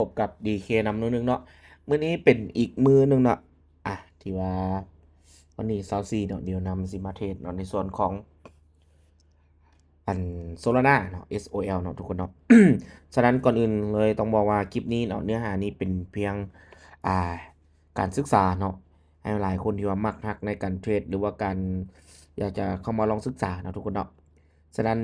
ພົບກັບດີເຄນຳໜ້ອຍໜຶ່ງເນາະ. ມື້ນີ້ເປັນອີກມື້ໜຶ່ງເນາະ ອ່າ ທີ່ວ່າວັນທີຊາວສີ່ເນາະ ດຽວນຳຊິມາເທຣດເນາະ ໃນສ່ວນຂອງ ອັນ Solana ເນາະ SOL ເນາະ ທຸກຄົນເນາະ. ສະນັ້ນກ່ອນອື່ນເລີຍຕ້ອງບອກວ່າຄລິບນີ້ເນາະ ເນື້ອຫານີ້ເປັນພຽງ ອ່າ ການສຶກສາເນາະ ໃຫ້ຫຼາຍຄົນທີ່ວ່າມັກຮັກໃນການເທຣດ ຫຼືວ່າການ ຢາກຈະເຂົ້າມາລອງສຶກສາເນາະ ທຸກຄົນເນາະ. ສະນັ້ນ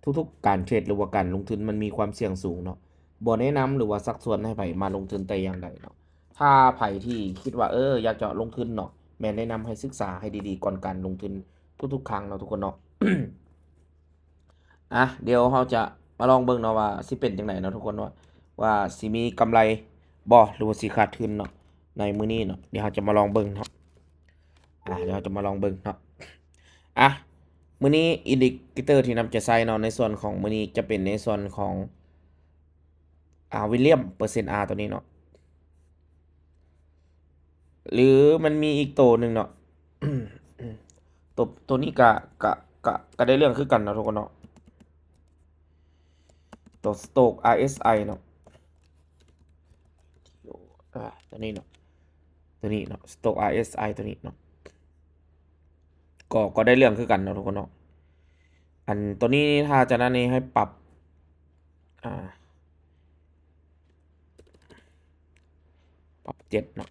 ທຸກໆການເທຣດ ຫຼືວ່າການລົງທຶນມັນມີຄວາມສ່ຽງສູງເນາະ ບໍ່ແນະນຳ ຫຼືວ່າຊັກຊວນໃຫ້ໃຜມາລົງທຶນແຕ່ຢ່າງໃດເນາະ. ຖ້າໃຜທີ່ຄິດວ່າ ເອີ ຢາກຈະລົງທຶນເນາະ ແມ່ນແນະນຳໃຫ້ສຶກສາໃຫ້ດີໆກ່ອນການລົງທຶນທຸກໆຄັ້ງເນາະ ທຸກຄົນເນາະ. ອ່ະ ດຽວເຮົາຈະມາລອງເບິ່ງເນາະວ່າຊິເປັນຈັ່ງໃດເນາະ ທຸກຄົນເນາະ ວ່າຊິມີກຳໄລບໍ່ ຫຼືວ່າຊິຂາດທຶນເນາະ ໃນມື້ນີ້ເນາະ. ດຽວເຮົາຈະມາລອງເບິ່ງເນາະ ອ່າ ດຽວເຮົາຈະມາລອງເບິ່ງເນາະ. ອ່ະ ມື້ນີ້ indicator ທີ່ນຳຈະໃຊ້ເນາະ ໃນສ່ວນຂອງມື້ນີ້ຈະເປັນໃນສ່ວນຂອງ ອ່າ William percent R ຕົວນີ້ເນາະ ຫຼືມັນມີອີກໂຕໜຶ່ງເນາະ ໂຕ ໂຕນີ້ກະ ກະ ກະ ກະໄດ້ເລື່ອງຄືກັນເນາະ ທຸກຄົນເນາະ ໂຕ Stoch RSI ເນາະ ອ່າ ຕົວນີ້ເນາະ ຕົວນີ້ເນາະ Stoch RSI ຕົວນີ້ເນາະ ກໍ ກໍໄດ້ເລື່ອງຄືກັນເນາະ ທຸກຄົນເນາະ. ອັນຕົວນີ້ນີ້ ຖ້າຈະນັ້ນນີ້ໃຫ້ປັບ ອ່າ ປັບເຈັດເນາະ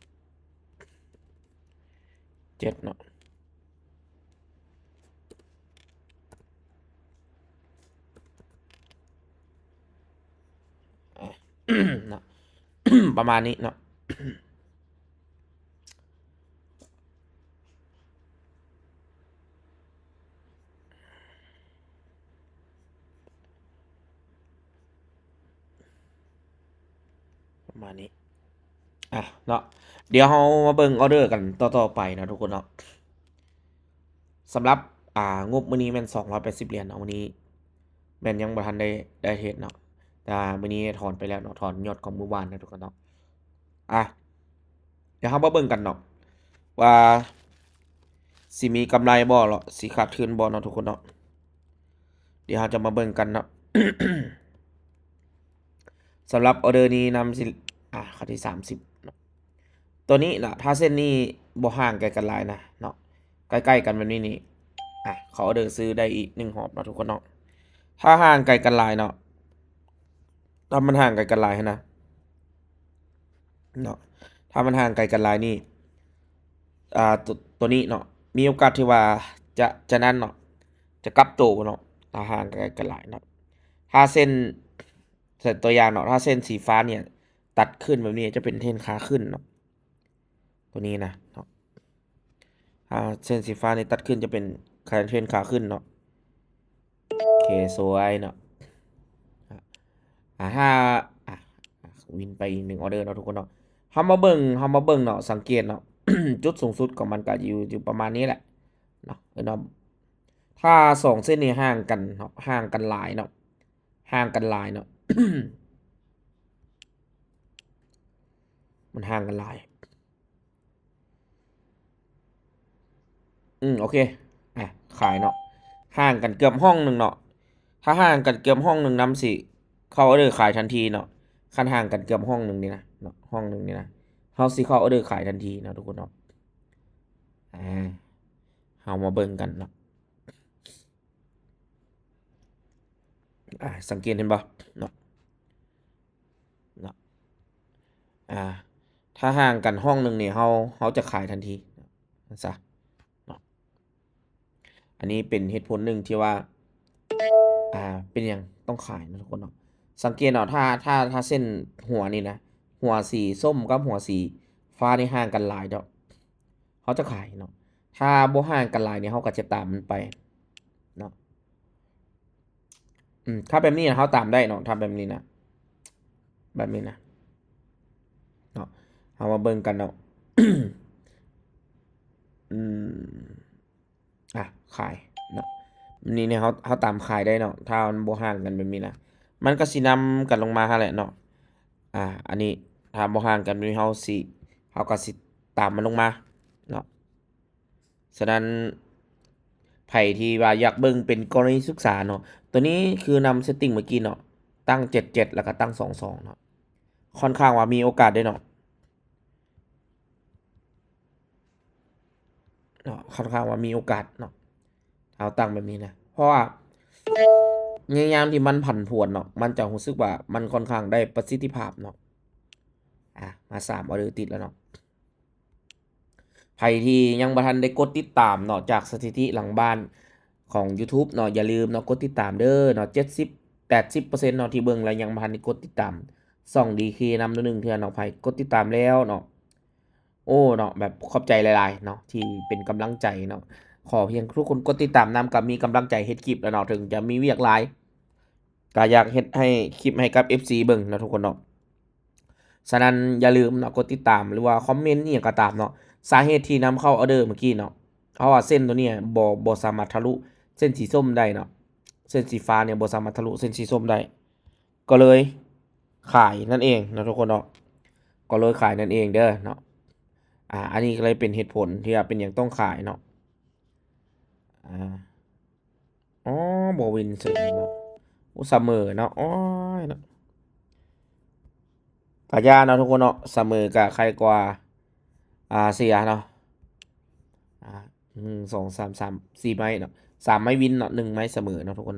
ເຈັດເນາະ ອ່າ ເນາະ ປະມານນີ້ເນາະ. ປະມານນີ້ ອ່ະ ເນາະ ດຽວເຮົາມາເບິ່ງອໍເດີກັນຕໍ່ໆໄປເນາະ ທຸກຄົນເນາະ. ສຳລັບ ອ່າ ງົບມື້ນີ້ແມ່ນສອງຮ້ອຍແປດສິບຫຼຽນເນາະ ມື້ນີ້ ແມ່ນຍັງບໍ່ທັນໄດ້ ໄດ້ເຮັດເນາະ ແຕ່ວ່າມື້ນີ້ຖອນໄປແລ້ວເນາະ ຖອນຍອດຂອງມື້ວານເນາະ ທຸກຄົນເນາະ. ອ່ະ ດຽວເຮົາມາເບິ່ງກັນເນາະ ວ່າຊິມີກຳໄລບໍ່ເນາະ ຊິຂາດທຶນບໍ່ເນາະ ທຸກຄົນເນາະ. ດຽວເຮົາຈະມາເບິ່ງກັນເນາະ ສຳລັບອໍເດີນີ້ນຳຊິ ອ່າ ເຂົ້າທີ່ສາມສິບເນາະ ຕົວນີ້ນະ ຖ້າເສັ້ນນີ້ບໍ່ຫ່າງໄກກັນຫຼາຍນະເນາະ ໃກ້ໆກັນແບບນີ້ນີ້ ອ່າ ເຂົ້າອໍເດີຊື້ໄດ້ອີກໜຶ່ງຮອບເນາະ ທຸກຄົນເນາະ. ຖ້າຫ່າງໄກກັນຫຼາຍເນາະ ຖ້າມັນຫ່າງໄກກັນຫຼາຍຫັ້ນນະເນາະ ຖ້າມັນຫ່າງໄກກັນຫຼາຍນີ້ ອ່າ ຕົວ ຕົວນີ້ເນາະ ມີໂອກາດທີ່ວ່າຈະ ຈະນັ້ນເນາະ ຈະກັບໂຕເນາະ ຖ້າຫ່າງໄກກັນຫຼາຍເນາະ. ຖ້າເສັ້ນ ຕົວຢ່າງເນາະ ຖ້າເສັ້ນສີຟ້ານີ້ຕັດຂຶ້ນແບບນີ້ ຈະເປັນເທຣນຂາຂຶ້ນເນາະ ຕົວນີ້ນະເນາະ. ຖ້າເສັ້ນສີຟ້ານີ້ຕັດຂຶ້ນຈະເປັນເທຣນຂາຂຶ້ນເນາະ. ໂອເຄ ສວຍເນາະ. ອ່າ ຖ້າ ອ່າ ວິນໄປອີກໜຶ່ງອໍເດີເນາະ ທຸກຄົນເນາະ. ເຮົາມາເບິ່ງ ເຮົາມາເບິ່ງເນາະ ສັງເກດເນາະ ຈຸດສູງສຸດຂອງມັນກະຢູ່ ຢູ່ປະມານນີ້ແຫຼະເນາະ ເອີເນາະ. ຖ້າສອງເສັ້ນນີ້ຫ່າງກັນເນາະ ຫ່າງກັນຫຼາຍເນາະ ຫ່າງກັນຫຼາຍເນາະ ມັນຫ່າງກັນຫຼາຍ. ອືມ ໂອເຄ ອ່ະ ຂາຍເນາະ ຫ່າງກັນເກືອບຫ້ອງໜຶ່ງເນາະ. ຖ້າຫ່າງກັນເກືອບຫ້ອງໜຶ່ງນຳ ຊິເຂົ້າອໍເດີຂາຍທັນທີເນາະ. ຄັນຫ່າງກັນເກືອບຫ້ອງໜຶ່ງນີ້ນະເນາະ ຫ້ອງໜຶ່ງນີ້ນະ ເຮົາຊິເຂົ້າອໍເດີຂາຍທັນທີເນາະ ທຸກຄົນເນາະ. ອ່າ ເຮົາມາເບິ່ງກັນເນາະ. ອ່າ ສັງເກດເຫັນບໍ່ເນາະ ເນາະ ອ່າ ຖ້າຫ່າງກັນຫ້ອງໜຶ່ງນີ້ ເຮົາ ເຮົາຈະຂາຍທັນທີ ວ່າຊັ້ນຊະເນາະ. ອັນນີ້ເປັນເຫດຜົນໜຶ່ງທີ່ວ່າ ອ່າ ເປັນຫຍັງຕ້ອງຂາຍເນາະ ທຸກຄົນເນາະ. ສັງເກດເນາະ ຖ້າ ຖ້າ ຖ້າເສັ້ນຫົວນີ້ນະ ຫົວສີສົ້ມກັບຫົວສີຟ້ານີ້ຫ່າງກັນຫຼາຍເນາະ ເຮົາຈະຂາຍເນາະ. ຖ້າບໍ່ຫ່າງກັນຫຼາຍນີ້ ເຮົາກໍຈະຕາມມັນໄປເນາະ. ອືມ ຖ້າແບບນີ້ນະ ເຮົາຕາມໄດ້ເນາະ ຖ້າແບບນີ້ນະ ແບບນີ້ນະເນາະ. ເຮົາມາເບິ່ງກັນເນາະ ອືມ ອ່ະ ຂາຍເນາະ. ນີ້ນີ້ ເຮົາ ເຮົາຕາມຂາຍໄດ້ເນາະ ຖ້າມັນບໍ່ຫ່າງກັນແບບນີ້ນະ ມັນກໍຊິນຳກັນລົງມາຫັ້ນແຫຼະເນາະ. ອ່າ ອັນນີ້ຖ້າບໍ່ຫ່າງກັນແບບນີ້ ເຮົາຊິ ເຮົາກໍຊິຕາມມັນລົງມາເນາະ. ສະນັ້ນ ໃຜທີ່ວ່າຢາກເບິ່ງເປັນກໍລະນີສຶກສາເນາະ ຕົວນີ້ຄືນຳເຊັດຕິ້ງເມື່ອກີ້ເນາະ ຕັ້ງເຈັດເຈັດ ແລ້ວກໍຕັ້ງສອງສອງເນາະ. ຂ້ອນຂ້າງວ່າມີໂອກາດເດ້ເນາະ ເນາະ ຂ້ອນຂ້າງວ່າມີໂອກາດເນາະ ເຮົາຕັ້ງແບບນີ້ນະ ເພາະວ່າໃນຍາມທີ່ມັນຜັນຜວນເນາະ ມັນຈະຮູ້ສຶກວ່າມັນຂ້ອນຂ້າງໄດ້ປະສິດທິພາບເນາະ. ອາ ມາສາມອໍເດີຕິດແລ້ວເນາະ. ໃຜທີ່ຍັງບໍ່ທັນໄດ້ກົດຕິດຕາມເນາະ ຈາກສະຖິຕິຫຼັງບ້ານຂອງ YouTube ເນາະ ຢ່າລືມເນາະ ກົດຕິດຕາມເດີເນາະ. ເຈັດສິບ ແປດສິບເປີເຊັນເນາະ ທີ່ເບິ່ງແລ້ວຍັງບໍ່ທັນໄດ້ກົດຕິດຕາມຊ່ອງດີເຄນຳໜຶ່ງເທື່ອເນາະ. ໃຜກົດຕິດຕາມແລ້ວເນາະ ໂອ້ເນາະ ແບບຂອບໃຈຫຼາຍໆເນາະ ທີ່ເປັນກຳລັງໃຈເນາະ. ຂໍພຽງທຸກຄົນກົດຕິດຕາມນຳ ກໍມີກຳລັງໃຈເຮັດຄລິບແລ້ວເນາະ. ເຖິງຈະມີວຽກຫຼາຍ ກໍຢາກເຮັດໃຫ້ຄລິບໃຫ້ກັບເອັຟຊີເບິ່ງເນາະທຸກຄົນເນາະ. ສະນັ້ນຢ່າລືມເນາະ ກົດຕິດຕາມ ຫຼືວ່າຄອມເມັນອີ່ຫຍັງກໍຕາມເນາະ. ສາເຫດທີ່ນຳເຂົ້າອໍເດີມື້ກີ້ເນາະ ເພາະວ່າເສັ້ນໂຕນີ້ບໍ່ ບໍ່ສາມາດທະລຸເສັ້ນສີສົ້ມໄດ້ເນາະ. ເສັ້ນສີຟ້ານີ້ບໍ່ສາມາດທະລຸເສັ້ນສີສົ້ມໄດ້ ກໍເລີຍຂາຍນັ້ນເອງເນາະທຸກຄົນເນາະ ກໍເລີຍຂາຍນັ້ນເອງເດີເນາະ. ອາ ອັນນີ້ກໍເລີຍເປັນເຫດຜົນທີ່ວ່າເປັນຫຍັງຕ້ອງຂາຍເນາະ. ອາ ອໍ ບໍ່ວິນເສີເນາະ ໂອ້ ສະເໝີເນາະ. ໂອ້ຍເນາະ ກະຢ່າເນາະທຸກຄົນເນາະ ສະເໝີກະໄຄກວ່າ ອາ ເສຍເນາະ. ອາ ໜຶ່ງ ສອງ ສາມ ສາມ ສີ່ໄມ້ເນາະ ສາມໄມ້ວິນເນາະ ໜຶ່ງໄມ້ສະເໝີເນາະທຸກຄົນ.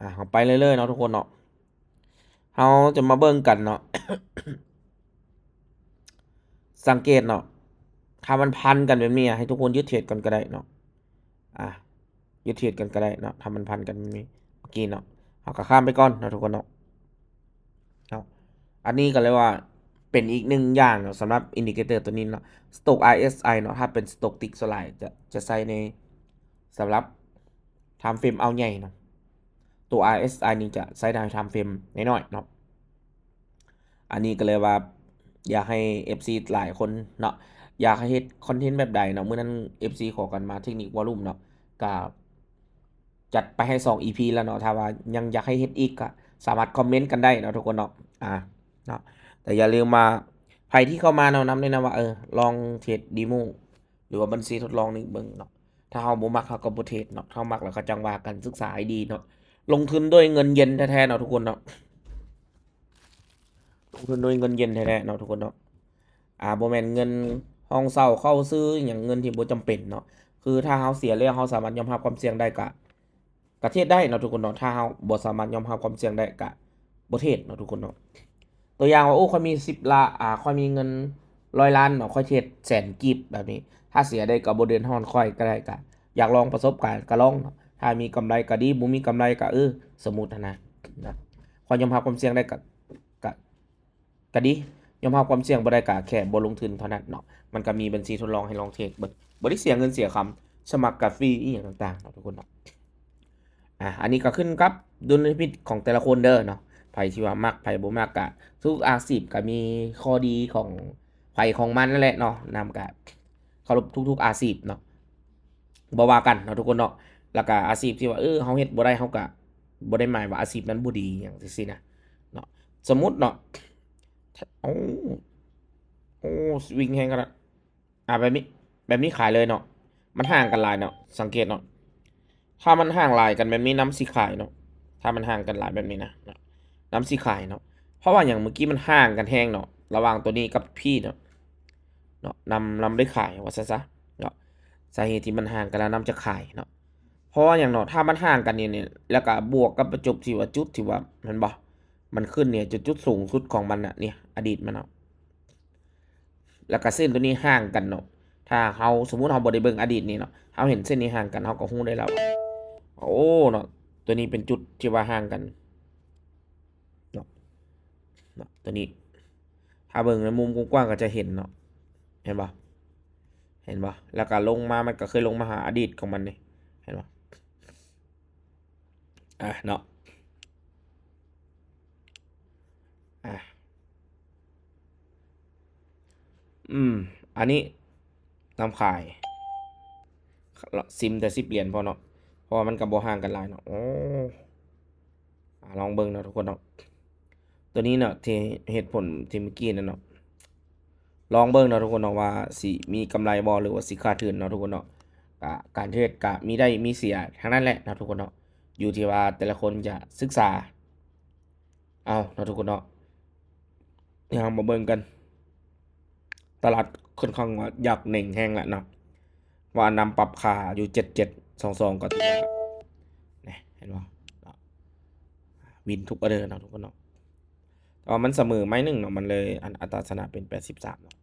ອາ ເຮົາໄປເລື້ອຍໆເນາະທຸກຄົນເນາະ. ເຮົາຈະມາເບິ່ງກັນເນາະ ສັງເກດເນາະ ຖ້າມັນພັນກັນແບບນີ້ ໃຫ້ທຸກຄົນຢຸດເທຣດກ່ອນກໍໄດ້ເນາະ. ອາ ຢຸດເທຣດກ່ອນກໍໄດ້ເນາະ ຖ້າມັນພັນກັນແບບນີ້. ເມື່ອກີ້ເນາະ ເຮົາກໍຂ້າມໄປກ່ອນເນາະທຸກຄົນເນາະ. ເນາະ ອັນນີ້ກໍເລີຍວ່າເປັນອີກໜຶ່ງຢ່າງເນາະ ສຳລັບອິນດິເຄເຕີຕົວນີ້ເນາະ ສະຕັອກ ອາ ເອສ ໄອ ເນາະ. ຖ້າເປັນສະຕັອກຕິກສ່ວນຫຼາຍຈະ ຈະໃຊ້ໃນ ສຳລັບທາມເຟຣມເອົາໃຫຍ່ເນາະ. ຕົວ ອາ ເອສ ໄອ ນີ້ຈະໃຊ້ໃນທາມເຟຣມນ້ອຍໆເນາະ. ອັນນີ້ກໍເລີຍວ່າຢາກໃຫ້ເອັຟຊີຫຼາຍຄົນເນາະ ຢາກໃຫ້ເຮັດຄອນເທັນແບບໃດເນາະ. ມື້ນັ້ນເອັຟຊີຂໍກັນມາເທັກນິກວອລຸມເນາະ ກະ ຈັດໄປໃຫ້ສອງອີພີແລ້ວເນາະ. ຖ້າວ່າຍັງຢາກໃຫ້ເຮັດອີກ ກໍສາມາດຄອມເມັນກັນໄດ້ເນາະທຸກຄົນເນາະ. ອາ ເນາະ ແຕ່ຢ່າລືມວ່າໃຜທີ່ເຂົ້າມາແນະນຳເລີຍນະວ່າ ເອີ ລອງເທຣດເດໂມ ຫຼືວ່າບັນຊີທົດລອງນີ້ເບິ່ງເນາະ. ຖ້າເຮົາບໍ່ມັກ ເຮົາກໍບໍ່ເທຣດເນາະ ຖ້າເຮົາມັກແລ້ວກໍຈັ່ງວ່າກັນ. ສຶກສາໃຫ້ດີເນາະ ລົງທຶນດ້ວຍເງິນເຢັນແທ້ໆເນາະທຸກຄົນເນາະ ລົງທຶນດ້ວຍເງິນເຢັນແທ້ໆເນາະທຸກຄົນເນາະ. ອາ ບໍ່ແມ່ນເງິນຫ້ອງເຊົ່າ ເຂົ້າຊື້ອີ່ຫຍັງ ເງິນທີ່ບໍ່ຈຳເປັນເນາະ. ຄືຖ້າເຮົາເສຍແລ້ວ ເຮົາສາມາດຍອມຮັບຄວາມສ່ຽງໄດ້ ກະ ກະເທຣດໄດ້ເນາະທຸກຄົນເນາະ. ຖ້າເຮົາບໍ່ສາມາດຍອມຮັບຄວາມສ່ຽງໄດ້ ກະບໍ່ເທຣດເນາະທຸກຄົນເນາະ. ຕົວຢ່າງວ່າ ໂອ້ ຂ້ອຍມີສິບລ້ານ ອາ ຂ້ອຍມີເງິນຮ້ອຍລ້ານເນາະ ຂ້ອຍເທຣດແສນກີບແບບນີ້ ຖ້າເສຍໄດ້ກໍບໍ່ເດືອດຮ້ອນຂ້ອຍກໍໄດ້ ກະຢາກລອງປະສົບການກໍລອງເນາະ. ຖ້າມີກຳໄລກໍດີ ບໍ່ມີກຳໄລກໍ ເອີ ສົມມຸດຫັ້ນນະ ນະ ຂ້ອຍຍອມຮັບຄວາມສ່ຽງໄດ້ ກະ ກະ ກະດີ ຍອມຮັບຄວາມສ່ຽງບໍ່ໄດ້ກະແຄ່ບໍ່ລົງທຶນເທົ່ານັ້ນເນາະ. ມັນກະມີບັນຊີທົດລອງໃຫ້ລອງເທຣດເບິ່ງ ບໍ່ໄດ້ເສຍເງິນເສຍຄຳ ສະໝັກກະຟຣີອີ່ຫຍັງຕ່າງໆເນາະທຸກຄົນເນາະ. ອາ ອັນນີ້ກະຂຶ້ນກັບດຸນພິນິດຂອງແຕ່ລະຄົນເດີເນາະ ໃຜທີ່ວ່າມັກ ໃຜບໍ່ມັກ. ກະທຸກອາຊີບກະມີຂໍ້ດີຂອງໃຜຂອງມັນນັ້ນແຫຼະເນາະ. ນຳກະເຄົາລົບທຸກໆອາຊີບເນາະ ບໍ່ວ່າກັນເນາະທຸກຄົນເນາະ. ແລ້ວກະອາຊີບທີ່ວ່າ ເອີ ເຮົາເຮັດບໍ່ໄດ້ ເຮົາກະບໍ່ໄດ້ໝາຍວ່າອາຊີບນັ້ນບໍ່ດີຫຍັງຈັ່ງຊີ້ນະເນາະ. ສົມມຸດເນາະ ໂອ້ ໂອ້ ສະວິງແຮງຂະໜາດ ອາ ແບບນີ້ ແບບນີ້ຂາຍເລີຍເນາະ. ມັນຫ່າງກັນຫຼາຍເນາະ ສັງເກດເນາະ ຖ້າມັນຫ່າງຫຼາຍກັນແບບນີ້ ນຳຊິຂາຍເນາະ. ຖ້າມັນຫ່າງກັນຫຼາຍແບບນີ້ນະ ນຳຊິຂາຍເນາະ. ເພາະວ່າຫຍັງ? ເມື່ອກີ້ມັນຫ່າງກັນແຮງເນາະ ລະຫວ່າງໂຕນີ້ກັບພີ້ເນາະ ເນາະ ນຳ ນຳໄດ້ຂາຍວ່າຊັ້ນຊະເນາະ. ສາເຫດທີ່ມັນຫ່າງກັນລະນຳຈະຂາຍເນາະ ເພາະວ່າຫຍັງເນາະ? ຖ້າມັນຫ່າງກັນນີ້ ແລ້ວກະບວກກັບປະຈົບທີ່ວ່າ ຈຸດທີ່ວ່າ ແມ່ນບໍ່ ມັນຂຶ້ນນີ້ ຈຸດ ຈຸດສູງສຸດຂອງມັນນະ ນີ້ ອະດີດມັນເນາະ ແລ້ວກະເສັ້ນໂຕນີ້ຫ່າງກັນເນາະ. ຖ້າເຮົາ ສົມມຸດເຮົາບໍ່ໄດ້ເບິ່ງອະດີດນີ້ເນາະ ເຮົາເຫັນເສັ້ນນີ້ຫ່າງກັນ ເຮົາກໍຮູ້ໄດ້ແລ້ວ ໂອ້ ເນາະ ໂຕນີ້ເປັນຈຸດທີ່ວ່າຫ່າງກັນເນາະ ເນາະ ໂຕນີ້ ຖ້າເບິ່ງໃນມຸມກວ້າງໆກໍຈະເຫັນເນາະ ເຫັນບໍ່ ເຫັນບໍ່? ແລ້ວກະລົງມາ ມັນກະເຄີຍລົງມາຫາອະດີດຂອງມັນນີ້ ເຫັນບໍ່? ອາ ເນາະ ອາ ອືມ ອັນນີ້ນຳຂາຍ ຊິມແຕ່ສິບຫຼຽນພໍເນາະ ເພາະວ່າມັນກະບໍ່ຫ່າງກັນຫຼາຍເນາະ. ໂອ້ ອາ ລອງເບິ່ງເນາະທຸກຄົນເນາະ ໂຕນີ້ເນາະ ທີ່ເຫດຜົນທີ່ເມື່ອກີ້ນັ້ນເນາະ ລອງເບິ່ງເນາະທຸກຄົນເນາະ ວ່າຊິມີກຳໄລບໍ່ ຫຼືວ່າຊິຂາດທຶນເນາະທຸກຄົນເນາະ. ກະການເທຣດກະມີໄດ້ມີເສຍທັງນັ້ນແຫຼະເນາະທຸກຄົນເນາະ ຢູ່ທີ່ວ່າແຕ່ລະຄົນຈະສຶກສາ ເອົາເນາະທຸກຄົນເນາະ ດຽວເຮົາມາເບິ່ງກັນ ຕະຫຼາດຄ່ອນຂ້າງວ່າຢາກເໜັງແຮງແຫຼະເນາະ ວ່ານຳປັບຄ່າຢູ່ເຈັດເຈັດສອງສອງ ກໍຖືວ່າ ນີ້ ເຫັນບໍ່ເນາະ ວິນທຸກອອເດີເນາະທຸກຄົນເນາະ ແຕ່ວ່າມັນສະເໝີໄມ້ໜຶ່ງເນາະ ມັນເລີຍອັນ ອັດຕາຊະນະເປັນແປດສິບສາມເນາະ.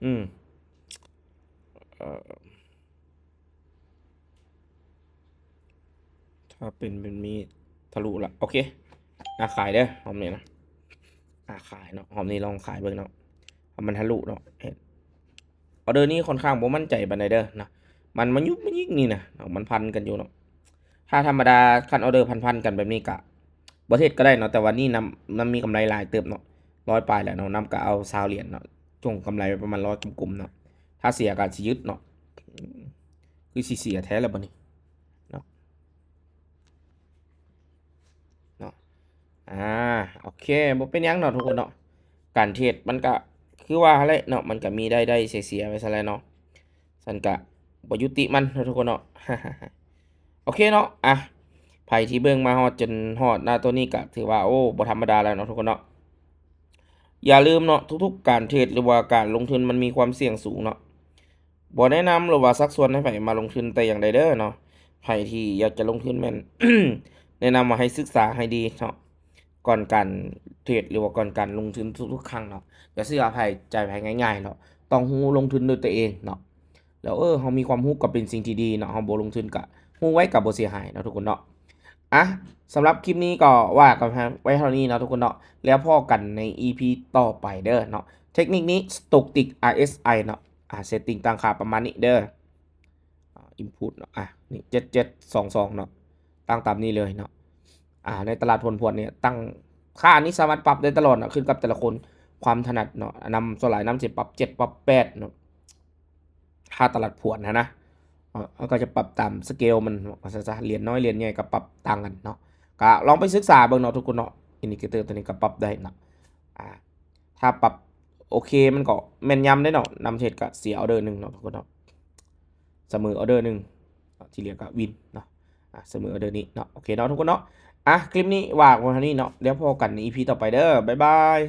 ອືມ ເອີ ຖ້າເປັນແບບນີ້ທະລຸລະ ໂອເຄ ອ່າ ຂາຍເດີ ຮອບນີ້ນະ ອ່າ ຂາຍເນາະ ຮອບນີ້ລອງຂາຍເບິ່ງເນາະ ຖ້າມັນທະລຸເນາະ ເຫັນ ອອເດີນີ້ຄ່ອນຂ້າງບໍ່ໝັ້ນໃຈປານໃດເດີເນາະ ມັນມາຍຸກມາຍິກນີ້ນະເນາະ ມັນພັນກັນຢູ່ເນາະ ຖ້າທຳມະດາຄັນອອເດີພັນໆກັນແບບນີ້ກະບໍ່ເຮັດກໍໄດ້ເນາະ ແຕ່ວ່ານີ້ນຳ ນຳມີກຳໄລຫຼາຍເຕີບເນາະ ຮ້ອຍປາຍແລ້ວເນາະ ນຳກໍເອົາຊາວຫຼຽນເນາະ ຊ່ວງກຳໄລປະມານຮ້ອຍກຸມໆເນາະ ຖ້າເສຍກໍຊິຢຸດເນາະ ຄືຊິເສຍແທ້ແລ້ວບັດນີ້ເນາະ ເນາະ ອ່າ ໂອເຄ ບໍ່ເປັນຫຍັງເນາະທຸກຄົນເນາະ ການເທຣດມັນກະຄືວ່າຫັ້ນແຫຼະເນາະ ມັນກະມີໄດ້ໄດ້ເສຍໆໄປຊັ້ນແຫຼະເນາະ ຊັ້ນກະບໍ່ຍຸຕິມັນເນາະທຸກຄົນເນາະ ໂອເຄເນາະ ອ່ະ ໃຜທີ່ເບິ່ງມາຮອດຈົນຮອດນະໂຕນີ້ກະຖືວ່າ ໂອ້ ບໍ່ທຳມະດາແລ້ວເນາະທຸກຄົນເນາະ ຢ່າລືມເນາະ ທຸກໆການເທຣດ ຫຼືວ່າການລົງທຶນມັນມີຄວາມສ່ຽງສູງເນາະ ບໍ່ແນະນຳ ຫຼືວ່າຊັກຊວນໃຫ້ໃຜມາລົງທຶນແຕ່ຢ່າງໃດເດີເນາະ ໃຜທີ່ຢາກຈະລົງທຶນແມ່ນ ແນະນຳວ່າໃຫ້ສຶກສາໃຫ້ດີເນາະ ກ່ອນການເທຣດ ຫຼືວ່າກ່ອນການລົງທຶນທຸກໆຄັ້ງເນາະ ຢ່າເຊື່ອໃຜໃຈໃຜງ່າຍໆເນາະ ຕ້ອງຮູ້ລົງທຶນດ້ວຍຕົວເອງເນາະ ແລ້ວ ເອີ ເຮົາມີຄວາມຮູ້ກໍເປັນສິ່ງທີ່ດີເນາະ ເຮົາບໍ່ລົງທຶນກະຮູ້ໄວ້ກໍບໍ່ເສຍຫາຍເນາະທຸກຄົນເນາະ ອ່ະ ສຳລັບຄລິບນີ້ກໍວ່າກັນໄວ້ເທົ່ານີ້ເນາະທຸກຄົນເນາະ ແລ້ວພໍ້ກັນໃນອີພີຕໍ່ໄປເດີເນາະ ເທັກນິກນີ້ Stochastic ອາ ເອສ ໄອ ເນາະ ອ່າ ເຊັດຕິ້ງຕັ້ງຄ່າປະມານນີ້ເດີ ອ່າ input ເນາະ ອ່າ ນີ້ ເຈັດເຈັດສອງສອງ ເນາະ ຕັ້ງຕາມນີ້ເລີຍເນາະ ອ່າ ໃນຕະຫຼາດຜົນພວນນີ້ ຕັ້ງຄ່ານີ້ສາມາດປັບໄດ້ຕະຫຼອດເນາະ ຂຶ້ນກັບແຕ່ລະຄົນ ຄວາມຖະໜັດເນາະ ນຳ ສ່ວນຫຼາຍນຳຊິປັບເຈັດ ປັບແປດເນາະ ຄ່າຕະຫຼາດຜວນຫັ້ນນະ ເຮົາກໍຈະປັບຕາມສະເກວມັນວ່າຊັ້ນຊະ ຫຼຽນນ້ອຍຫຼຽນໃຫຍ່ກໍປັບຕ່າງກັນເນາະ ກໍລອງໄປສຶກສາເບິ່ງເນາະທຸກຄົນເນາະ ອິນດິເຄເຕີຕົວນີ້ກໍປັບໄດ້ເນາະ ອ່າ ຖ້າປັບໂອເຄມັນກໍແມ່ນຍຳເດ້ເນາະ ນຳເທຣດກໍເສຍອອເດີໜຶ່ງເນາະທຸກຄົນເນາະ ສະເໝີອອເດີໜຶ່ງເນາະ ທີ່ເຫຼືອກໍວິນເນາະ ອ່າ ສະເໝີອອເດີນີ້ເນາະ ໂອເຄເນາະທຸກຄົນເນາະ ອ່ະ ຄລິບນີ້ວ່າກັນເທົ່ານີ້ເນາະ ແລ້ວພໍ້ກັນໃນອີພີຕໍ່ໄປເດີ ບາຍບາຍ.